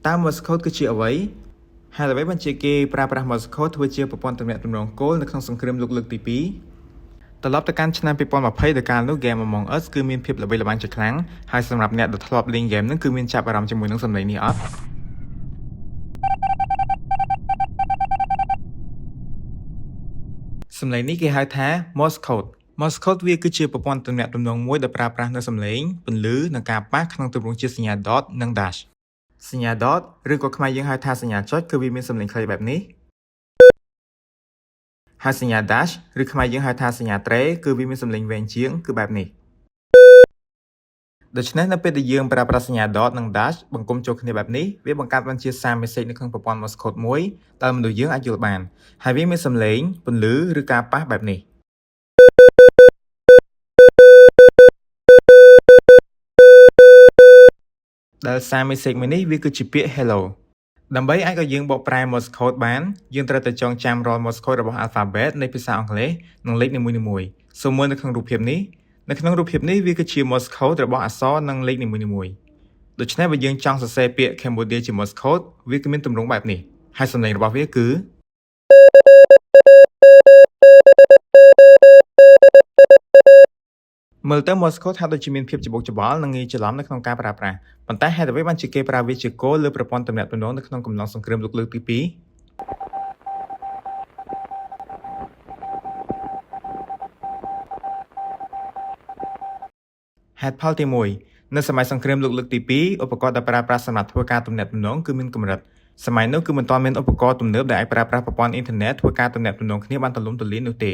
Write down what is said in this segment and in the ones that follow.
តើ Morse code គឺជាអ្វីហេតុអ្វីបានជាគេប្រើប្រាស់ Morse code ធ្វើជាប្រព័ន្ធទំនាក់ទំនងគោលនៅក្នុងសង្គ្រាមលោកលើកទី2ត្រឡប់ទៅកាន់ឆ្នាំ2020ដោយកាលនោះ Game Among Us គឺមានភាពល្បីល្បាញជាខ្លាំងហើយសម្រាប់អ្នកដែលធ្លាប់លេង game ហ្នឹងគឺមានចាប់អារម្មណ៍ជាមួយនឹងសំឡេងនេះអត់សំឡេងនេះគេហៅថា Morse code។ Morse code វាគឺជាប្រព័ន្ធទំនាក់ទំនងមួយដែលប្រើប្រាស់នូវសំឡេងពន្លឺនិងការប៉ះក្នុងទម្រង់ជាសញ្ញា dot និង dash។ សញ្ញា dot ឬក៏ខ្មែរយើងហៅថាសញ្ញាចុចគឺវាមានសំឡេងខ្លីបែបនេះហើយសញ្ញា dash ឬខ្មែរយើងហៅថាសញ្ញាត្រេគឺវាមានសំឡេងវែងជាងគឺបែបនេះដូច្នេះនៅពេលដែលយើងប្រើប្រាស់សញ្ញា dot និង dash បង្គុំចូលគ្នាបែបនេះវាបង្កើតបានជាសារ message នៅក្នុងប្រព័ន្ធ Morse code មួយដែលមនុស្សយើងអាចយល់បានហើយវាមានសំឡេងពន្លឺឬការប៉ះបែបនេះដែលសារ message មួយនេះវាគឺជាពាក្យ hello។ ដើម្បីអាចឲ្យយើងបកប្រែ Morse code បានយើងត្រូវតែចងចាំរាល់ Morse code របស់ alphabet នៃភាសាអង់គ្លេសនិងលេខនីមួយៗសូមមើលនៅក្នុងរូបភាពនេះនៅក្នុងរូបភាពនេះវាគឺជា Morse code របស់អក្សរនិងលេខនីមួយៗដូច្នេះបើយើងចង់សរសេរពាក្យ Cambodia ជា Morse code វាគឺមានទម្រង់បែបនេះហើយសំឡេងរបស់វាគឺមើលទៅ Morse code ហាក់ដូចជាមានភាពច្បុកច្បល់និងងាយច្រឡំនៅក្នុងការប្រើប្រាស់ប៉ុន្តែហេតុអ្វីបានជាគេប្រើវាជាគោលលើប្រព័ន្ធទំនាក់ទំនងនៅក្នុងកំឡុងសង្គ្រាមលោកលើកទី2ហេតុផលទី1នៅសម័យសង្គ្រាមលោកលើកទី2ឧបករណ៍ដែលប្រើប្រាស់សម្រាប់ធ្វើការទំនាក់ទំនងគឺមានកម្រិតសម័យនោះគឺមិនទាន់មានឧបករណ៍ទំនើបដែលអាចប្រើប្រាស់ប្រព័ន្ធអ៊ីនធឺណិតធ្វើការទំនាក់ទំនងគ្នាបានទូលំទូលាយនោះទេ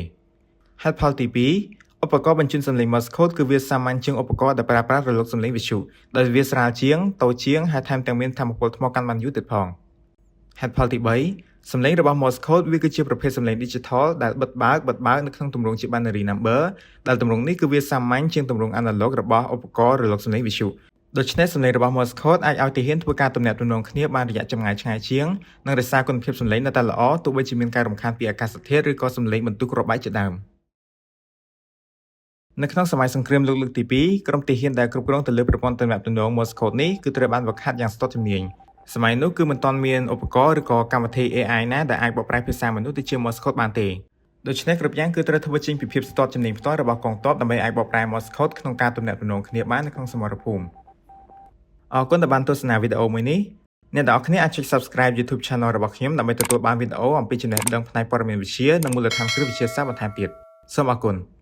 ហេតុផលទី2ឧបករណ៍បញ្ជូនសំឡេង Morse code គឺវាសាមញ្ញជាងឧបករណ៍ដែលប្រើប្រាស់រលកសំឡេងវិទ្យុដោយវាស្រាលជាងតូចជាងហើយថែមទាំងមានថាមពលថ្មកាន់បានយូរទៀតផងហេតុផលទី3សំឡេងរបស់ Morse code វាគឺជាប្រភេទសំឡេង Digital ដែលបិទបើកបិទបើកនៅក្នុងទម្រង់ជា binary number ដែលទម្រង់នេះគឺវាសាមញ្ញជាងទម្រង់ analog របស់ឧបករណ៍រលកសំឡេងវិទ្យុដូច្នេះសំឡេងរបស់ Morse code អាចឲ្យទាហានធ្វើការទំនាក់ទំនងគ្នាបានរយៈចម្ងាយឆ្ងាយជាងនិងរក្សាគុណភាពសំឡេងនៅតែល្អទោះបីជាមានការរំខានពីអាកាសធាតុឬក៏សំឡេងបន្ទុះគ្រាប់បែកជាដើមនៅក្នុងសម័យសង្គ្រាមលោកលើកទី2ក្រុមទាហានដែលគ្រប់គ្រងទៅលើប្រព័ន្ធទំនាក់ទំនង Morse code នេះគឺត្រូវបានវឹកហាត់យ៉ាងស្ទាត់ជំនាញសម័យនោះគឺមិនទាន់មានឧបករណ៍ឬក៏កម្មវិធី AI ណាដែលអាចបកប្រែភាសាមនុស្សទៅជា Morse code បានទេដូច្នេះគ្រប់យ៉ាងគឺត្រូវធ្វើចេញពីភាពស្ទាត់ជំនាញផ្ទាល់របស់កងទ័ពដើម្បីអាចបកប្រែ Morse code ក្នុងការទំនាក់ទំនងគ្នាបាននៅក្នុងសមរភូមិអរគុណដែលបានទស្សនាវីដេអូមួយនេះអ្នកទាំងអស់គ្នាអាចចុច Subscribe YouTube Channel របស់ខ្ញុំដើម្បីទទួលបានវីដេអូអំពីចំណេះដឹងផ្នែកព័ត៌មានវិទ្យានិងមូលដ្ឋានគ្រឹះវិទ្យាសាស្ត្របន្ថែមទៀតសូមអរគុណ។